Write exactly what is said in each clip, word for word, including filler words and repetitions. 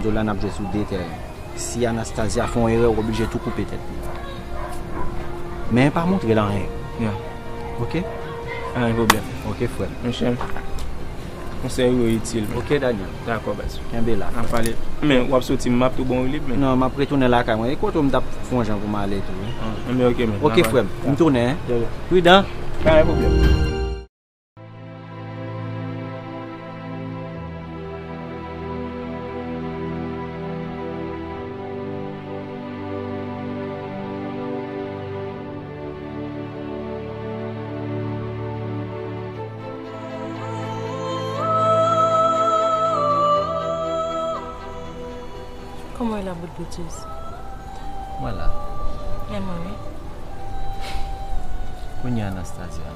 La n ap jwe sou de teren. Si Anastasia fè yon erè, w oblije tou koupe tèt li. Men pa montre l anyen. Yeah. Ok? Anyen pwoblèm. Ok, frè m. Monchè, konsèy ou yo itil, men. Ok, Daniel. Dakò, baz. Kenbe la. N ap pale. Men, w ap soti, m ap tou bon wi, men. Non, m ap retounen lakay mwen. E kote w m t ap fè yon jan pou m ale tou, wi. Ah, men ok, men. Ok, frè m. M tounen, en. Yeah, yeah. Pridan. Pa gen pwoblèm. Kòman w ye la, Bout Britus? Mwen la. Men mwen, wi. Kounye a, Anastasia,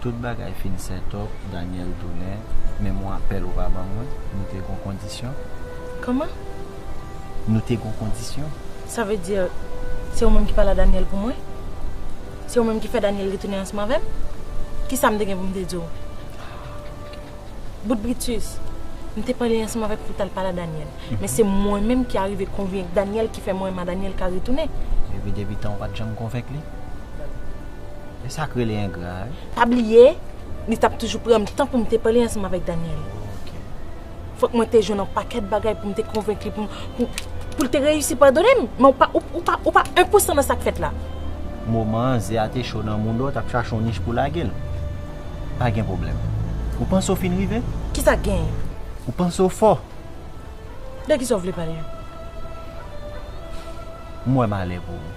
tout bagay fin sètòp, Daniel tounen, menm yon apèl ou pa ban mwen, nou te gen yon kondisyon. Kòman? Nou te gen yon kondisyon. Sa vle di, se ou menm ki pale a Daniel pou mwen? Se ou menm ki fè Daniel retounen ansanm avè m? Kisa m te gen pou m te di w? Bout Britus, m te pale ansanm avèk ou pou t al pale a Daniel. Men se mwen menm ki arive konvenk Daniel ki fè mwen menm a Daniel ka retounen. Epi depi tan ou pa t janm konvenk li? E sa k rele engra, wi. Pa bliye, li t ap toujou pran m tan pou m te pale ansanm avèk Daniel. Ok. Fòk mwen te jwenn yon pakèt bagay pou m te konvenk li, pou, pou, pou l te reyisi padone m. Men ou pa, ou, ou pa, ou pa en pou san nan sa k fèt la. Moman an, ze a te cho nan mouda w, t ap chache yon nich pou lage l. Pa gen pwoblèm. Ou panse w fin rive? Kisa k genyen? Ou panse w fò? De kisa w vle pale a? M wè malè pou ou.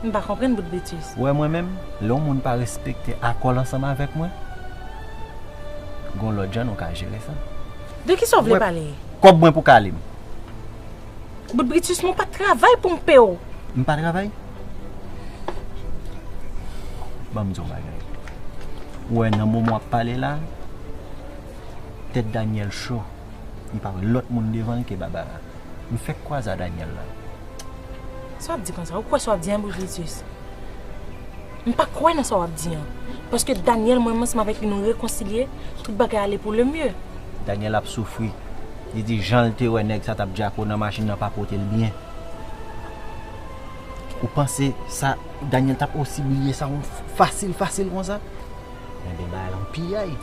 M pa konprann, Bout Britus. Ou wè mwen menm, lè yon moun pa respekte akò l ansanm avèk mwen, gon lòt jan nou ka jere sa. De kisa w vle pale? Kòb mwen pou kale m. Bout Britus, mwen pa travay pou m peye w. M pa travay? Ban m di w yon bagay. Ou wè nan moman w ap pale la, tèt Daniel cho. Li pa wè lòt moun devan l ke Barbara. M fèk kwaze a Daniel la. Sa w ap di konsa? Ou kwè sa w ap di an, Bout Britus? M pa kwè nan sa w ap di an. Paske Daniel, mwen menm ansanm avèk li, nou rekonsilye, tout bagay ale pou le mye. Daniel ap soufri. Li di jan l te wè nèg sa t ap djako nan machin nan pa pote l byen. Ou panse sa, Daniel t ap osi bliye sa fasil, fasil konsa? Enben, bagay la yon piyay.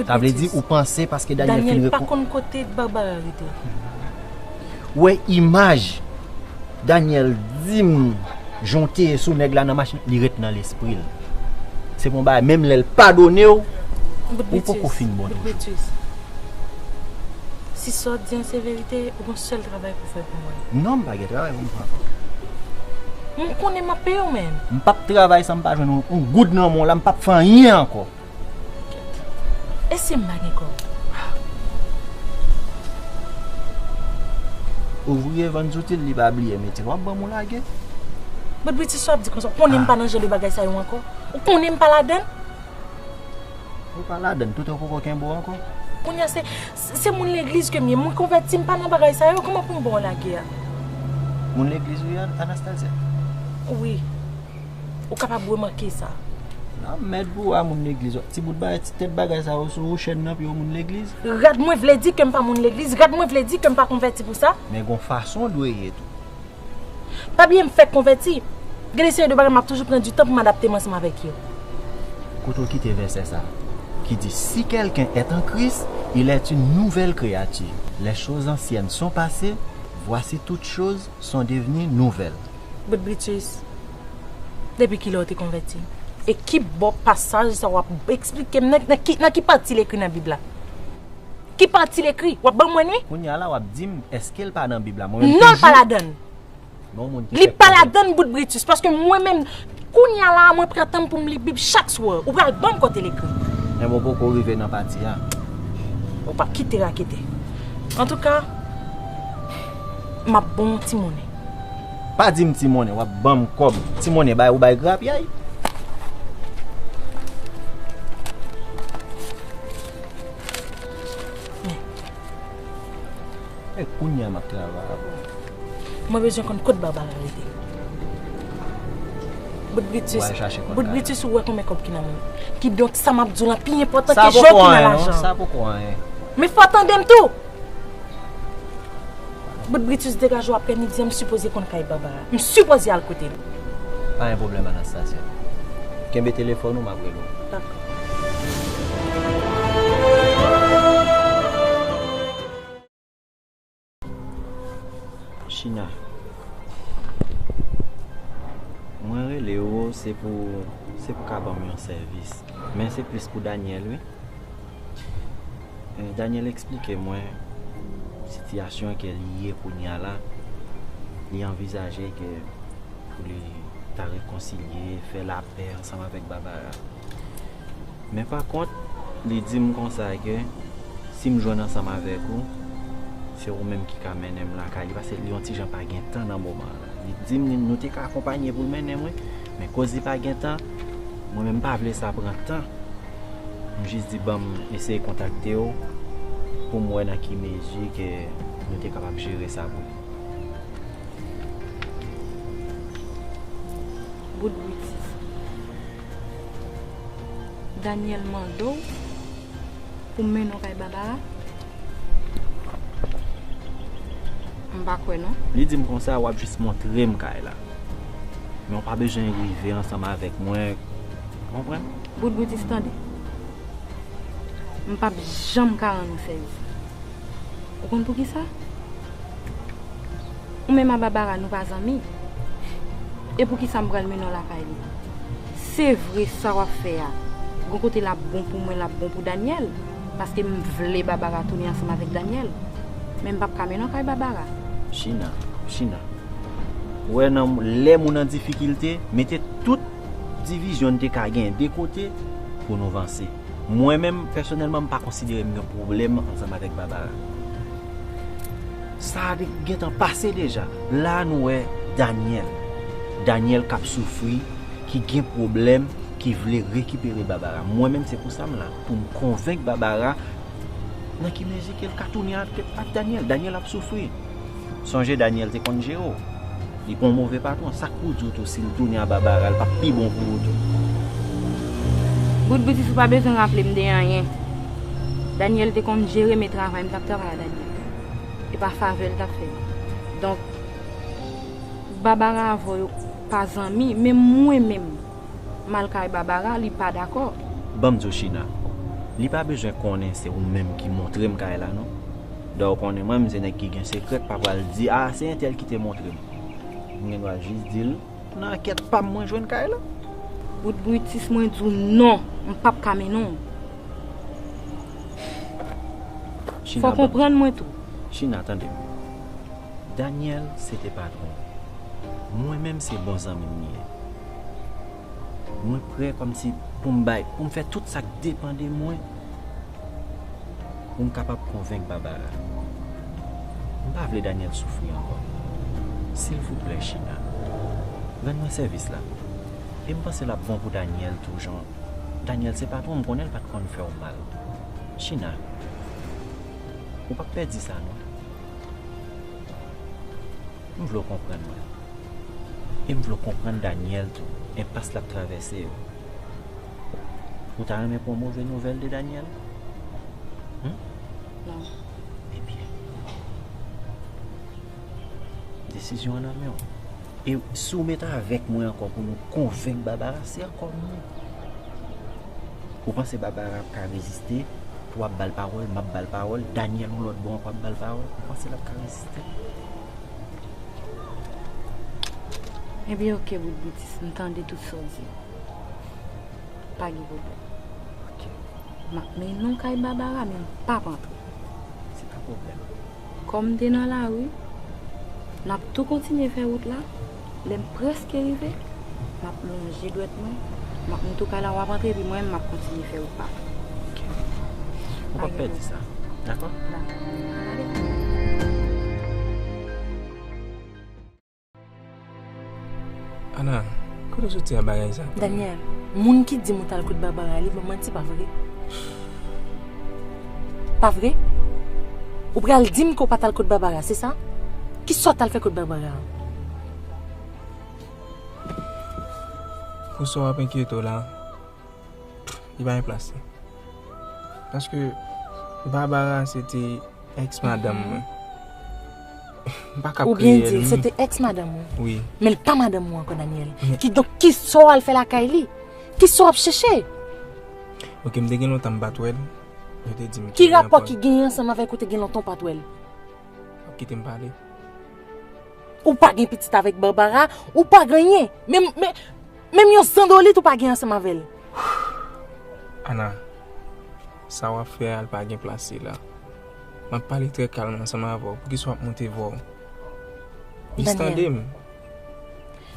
Sa vle di ou panse paske Daniel fin rekon... Daniel pa konn kote Barbara rete. Ou wè imaj Daniel di m, jan w te ye sou nèg la nan machin, li ret nan lespri l. Se pa yon bagay, menm lè l padone w, ou poko fin bon toujou. Bout Britus. Si sa w ap di an se verite, ou gon sèl travay pou fè pou mwen. Non, m pa gen travay pou m fè ankò. M konnen m ap peye w, men. M p ap travay san m pa jwenn yon, yon goud nan men w la, m p ap fè anyen ankò. E si m pa gen kòb? Ouvriye vann zouti l, li pa bliye metye l. W ap ban m ou lage? Bout Britus, sa w ap di konsa? Ou konnen m pa nan jan de bagay sa yo ankò. Ou konnen m pa ladann. Ou pa ladann, tout ou poko kenbe w ankò. Kounye a se, se, se moun legliz ke m ye. Mwen konvèti, m pa nan bagay sa yo. Kòman pou m ba w lage a? Moun legliz ou ye, Anastasia? Wi. Ou kapab remake sa. Lanmèd pou ou a moun legliz. Ti bout bagay, ti tèt bagay sa yo sou ou, chèn nan pye w moun legliz. Rad mwen vle di ke m pa moun legliz, rad mwen vle di ke m pa konvèti pou sa. Men gon fason w dwe ye tou. Pa bliye m fèk konvèti. Gen de seri de bagay m ap toujou pran di tan pou m adapte m ansanm avèk yo. Kote w kite vèsè sa a ki di, si quelqu'un est en Christ, il est une nouvelle créature. Les choses anciennes sont passées, voici toutes choses sont devenues nouvelles. Bout Britus, depi kilè w te konvèti? E ki bò pasaj sa w ap eksplike m nan, nan ki, nan ki pati l ekri nan Bib la? Ki pati l ekri? W ap ban mwen li? Kounye a la w ap di m, èske l pa nan Bib la? Mwen menm... Non, l pa ladann. Li pa ladann, Bout Britus, paske mwen menm, kounye a la, mwen pran tan m pou m li Bib chak swa. Ou pral ban m kote l ekri. Men mwen poko rive nan pati a. Ou p ap kite rakete. Antouka, m ap ba w yon ti monnen. Pa di m ti monnen, w ap ban m kòb. Ti monnen, bay ou bay grapyay. Men. E kounye a m ap travay avè w. Mwen bezwen konn kot Barbara rete. Bout Britus, Bout Britus, ou wè konbyen kòb ki nan men m. Kidonk, sa m ap di w lan pi enpòtan ke jan ki nan lajan. Sa poko anyen. Men fò w tande m tou. Bout Britus, degaje w, aprè midi an m sipoze konn kay Babara. M sipoze al kote l. Pa gen pwoblèm, Anastasia. Kenbe telefòn ou, m ap rele w. Dakò. China, mwen rele w, se pou, se pou ka ban m yon sèvis. Men se plis pou Daniel, wi. Eh, Daniel eksplike mwen sitiyasyon ke li ye kounye a la. Li anvizaje ke pou li ta rekonsilye, fè lapè ansanm avèk Babara. Men pa kont, li di m konsa ke si m jwenn ansanm avèk ou, se ou menm ki ka mennen m lakay li, paske li yon ti jan pa gen tan nan moman an la. Li di m nou te ka akonpanye pou l mennen m, wi, men koz li pa gen tan, mwen menm m pa vle sa pran tan. M jis di ban m eseye kontakte w pou m wè nan ki mezi ke nou te kapab jere sa pou li. Bout Britis. Daniel mande w pou m mennen w kay Babara? M pa kwè non. Li di m konsa, w ap jis montre m kay la. Men w pa bezwen rive ansanm avèk mwen. Ou konprann? Bout Britis, tande. M p ap janm ka rann ou sèvis. Ou konn poukisa? Ou menm a Babara, nou pa zanmi. E poukisa m pral mennen w lakay li? Se vre, sa w ap fè a, gon kote l ap bon pou mwen, l ap bon pou Daniel. Paske m vle Babara tounen ansanm avèk Daniel. Men m p ap ka mennen w kay Babara. China, China. Ou wè, nan lè moun an difikilte, mete tout divizyon n te ka gen de kote pou nou vanse. Mwen menm, pèsonèlman, m pa konsidere m gen pwoblèm ansanm avèk Babara. Sa a te gentan pase deja. La, nou wè Daniel. Daniel k ap soufri, ki gen pwoblèm, ki vle rekipere Babara. Mwen menm, se pou sa m la, pou m konvenk Babara nan ki mezi ke l ka tounen ak, ak Daniel. Daniel ap soufri. Sonje, Daniel te konn jere w. Li pa yon move patwon. Sa k pou di w tou, si l tounen a Babara, l p ap pi bon pou ou tou? Bout Britis, ou pa bezwen raple m de anyen. Daniel te konn jere m, e travay m t ap travay a Daniel. E pa favè l t ap fè m. Donk, Babara avè w yo pa zanmi, men mwen menm, m al kay Babara, li pa dakò. Ban m di w, China, li pa bezwen konnen se ou menm ki montre m kay la, non. Dayè, w konnen mwen, m se nèg ki gen sekrè, k pa pral di, "A, se entèl ki te montre m." M gen dwa jis di l, "Nan ankèt pa m, mwen jwenn kay la." Bout Britis, mwen di w non, m p ap ka mennen w. China, fò w konprann mwen tou. China, tande m. Daniel, se te patwon. Mwen menm, se bon zanmi m li ye. Mwen prè kòmsi pou m bay, pou m fè tout sa k depann de mwen pou m kapab konvenk Babara. M pa vle Daniel soufri ankò. Silvouplè, China, rann mwen sèvis la. E m panse l ap bon pou Daniel tou, jan Daniel se patwon, m konnen l pa t konn fè w mal. China, ou p ap pèdi sa non. M vle w konprann mwen. E m vle w konprann Daniel tou, enpas l ap travèse yo. Ou ta renmen pran move nouvèl de Daniel? Hmm? Non. Ebyen, desizyon an nan men w. E si w met avèk mwen ankò pou nou konvenk Babara, se ankò mye. Ou panse Babara ap ka reziste? Ou ap ba l pawòl, m ap ba l pawòl, Daniel yon lòt bò ankò ap ba l pawòl. Ou panse l ap ka reziste? Ebyen, oke, Bout Britis, m tande tout sa w di. Pa gen pwoblèm. Oke. M ap mennen w kay Babara, men m p ap antre. Se pa pwoblèm. Kòm m te nan lari, n ap tou kontinye fè wout la. Lè m prèske rive, m ap lonje dwèt mwen, m ap monte w kay la, w ap antre, epi mwen menm, m ap kontinye fè wout pa m. Oke. Ou p ap pèdi sa. Dakò? Dakò. Ana, kote w soti ak bagay sa? Daniel, moun ki di m ou t al kot Babara, li ban m manti, pa vre? Pa vre? Ou pral di m ke w pa t al kot Babara, se sa? Kisa w t al fè kot Babara? Pou sa w ap enkyete w la, li pa gen plas li. Paske Babara se te ex madanm mwen. M pa ka kriye l. Ou byen di l, se te ex madanm ou. Wi. Men l pa madanm ou ankò, Daniel. Kidonk, kisa w al fè lakay li? Kisa w ap chèche? Ok, m te gen lontan m pa t wè l. Yo te di m ki rapò ki genyen ansanm avèk ou te gen lontan w pa t wè l? W ap kite m pale? Ou pa gen pitit avèk Barbara, ou pa gen anyen. Menm, menm, menm yon zandolit ou pa gen ansanm avè l. Ana, sa w ap fè a, l pa gen plas li la. M ap pale trè kalm ansanm avè w. Poukisa w ap monte vwa w? Jis tande m.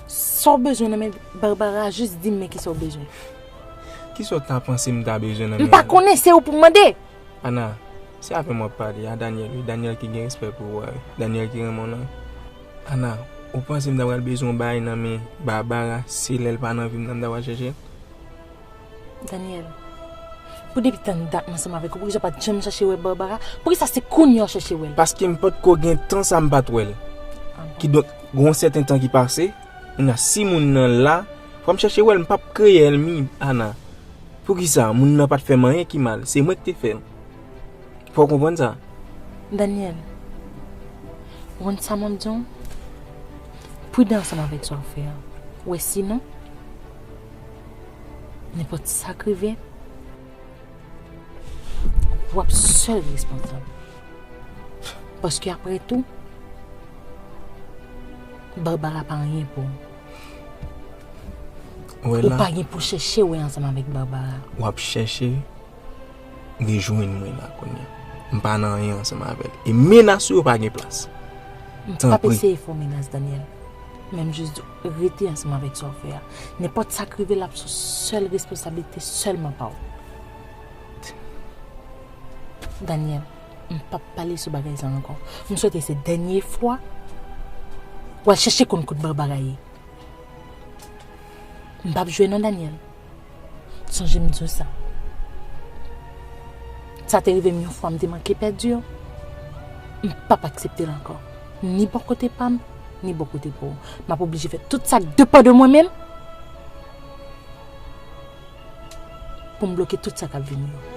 Sa w bezwen nan men Barbara, jis di m men kisa w bezwen. Kisa w ta panse m ta bezwen nan men l? M pa konnen, se ou pou m mande. Ana, se avè m w ap pale a, Daniel wi, Daniel ki gen respè pou ou a wi, Daniel ki renmen w lan. Ana, ou panse m ta pral bezwen yon bagay nan men Barbara, se lè l pa nan vi m nan m ta pral chèche l? Daniel, pou depi tann dat m ansanm avèk ou, poukisa w pa t janm chèche wè Barbara? Poukisa se kounye a w chèche wè l? Paske m potko gen tan sa m pa t wè l. Kidonk, gen yon sèten tan ki pase, kounye a si moun nan la, fò m chèche wè l, m p ap kreye ènmi, Ana. Poukisa? Moun nan pa t fè m anyen ki mal, se mwen ki te fè l. Fò w konprann sa. Daniel, ou konn sa m ap di w? Pridan ansanm avèk sa w fè a. Ou wè sinon, nenpòt sa k rive, w ap sèl responsab. Paske apre tou, Barbara pa anyen pou ou. Ou pa gen pou chèche wè ansanm avèk Barbara. W ap chèche rejwenn mwen la kounye a. M pa nan anyen ansanm avè l. E menas yo pa gen plas. M p ap eseye fè w menas, Daniel. Men m jis di w, rete ansanm avèk sa w fè a. Nenpòt sa k rive l ap sou sèl responsablite sèlman pa w. Daniel, m p ap pale sou bagay sa ankò. M swete se dènye fwa w al chèche konn kote Barbara ye. M p ap jwe non, Daniel. Sonje m di w sa. Sa te rive m yon fwa, m te manke pèdi w. M p ap aksepte l ankò. Ni bò kote pa m, ni bò kote pa w. M ap oblije fè tout sa k depann de mwen menm pou m bloke tout sa k ap vini yo.